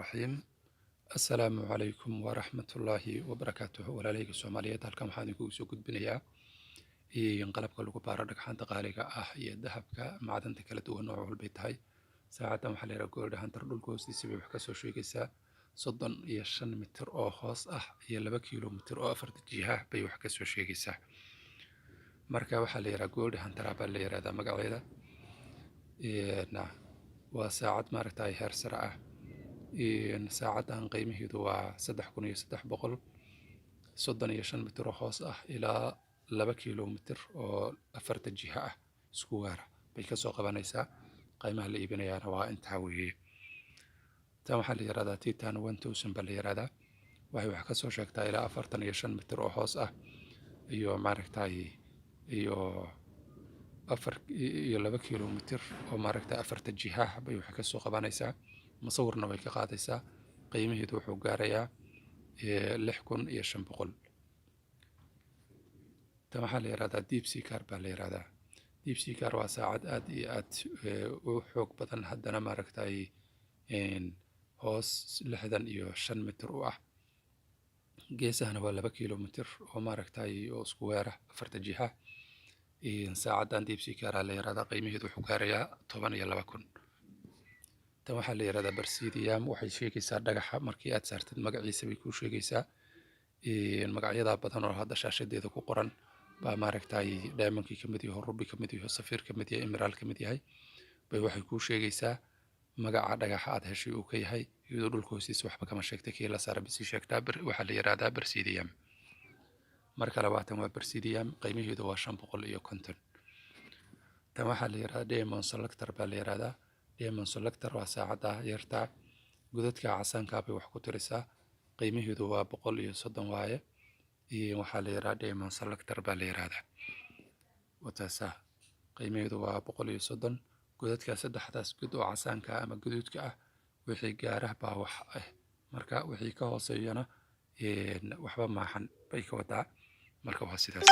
Raxiim. Assalaamu calaykum waraxmatullaahi wabarakaatuh. Walaalahayga Soomaaliyeed, halkan waxaan idinkugu soo gudbinayaa qalabka lagu baaro dhagxaanta qaaliga ah iyo dahabka, macdanta kala duwan nooc walbay tahay. Saacaddan waxaa la yidhaha Gold Hunter. Dhulka hoostiisa bay wax kasoo sheegaysaa. 35 mitir oo hoos ah iyo 2 kilomitir oo afarta jiha bay wax kasoo sheegaysaa. Marka waxaa la yidhaha Gold Hunter baa la yidhahdaa magaceeda. Waa saacad maaragtay heer sare ah. Saacaddan qiimaheedu waa 3300. 35 mitir oo hoos ah ilaa 2 kilomitir oo afarta jiha ah isku waara bay kasoo qabanaysaa. Qiimaha la iibinayaana waa intaa weeye. Tan waxaa la yidhahdaa Titan 1000 baa la yidhahdaa. Waxay wax kasoo sheegtaa ilaa 45 mitir oo hoos ah iyo maaragtay iyo afar iyo 2 kilomitir oo maaragtay afarta jiha bay wax kasoo qabanaysaa, masawirna way ka qaadaysaa. Qiimaheedu wuxuu gaarayaa 6500. Tan waxaa la yidhahdaa Deep Seeker baa la yidhahdaa. Deep Seeker waa saacad aad iyo aad u xoog badan, haddana maaragtay hoos 65 mitir u ah, geesahana waa 2 kilomitir oo maaragtay oo isku weera afarta jiha. Saacaddan Deep Seeker la yidhahdaa. Qiimaheedu wuxuu gaarayaa 12,000. Tan waxaa la yidhahdaa Presidium. Waxay sheegaysaa dhagaxa markii aad saartid magaciisa bay kuu sheegaysaa. Magacyada badan oo hadda shaashadeeda ku qoran baa maaragtay diamondkii ka mid yaho, ruby ka mid yaho, sapphire ka mid yahay, emerald ka mid yahay, bay waxay kuu sheegaysaa magaca dhagaxa aad heshay uu ka yahay. Iyadoo dhulka hoostiisa waxba kama sheegtay, kii la saara bisi sheegtaa. Waxaa la yidhahdaa Presidium. Marka labaatan waa Presidium, qiimaheedu waa 550. Tan waxaa la yidhahdaa Diamond Selector baa la yidhahdaa. Diamond Selector waa saacadda yarta, godadka casaanka bay wax ku tirisaa. Qiimaheedu waa 130 waaye. Waxaa la yidhaha Diamond Selector baa la yidhahdaa. Wataasa qiimaheedu waa 130. Godadka saddexdaas god oo casaanka ama guduudka ah wixii gaarah baa wax ah. Marka wixii ka hooseeyana waxba maahan bay ka wadaa. Marka waa sidaas.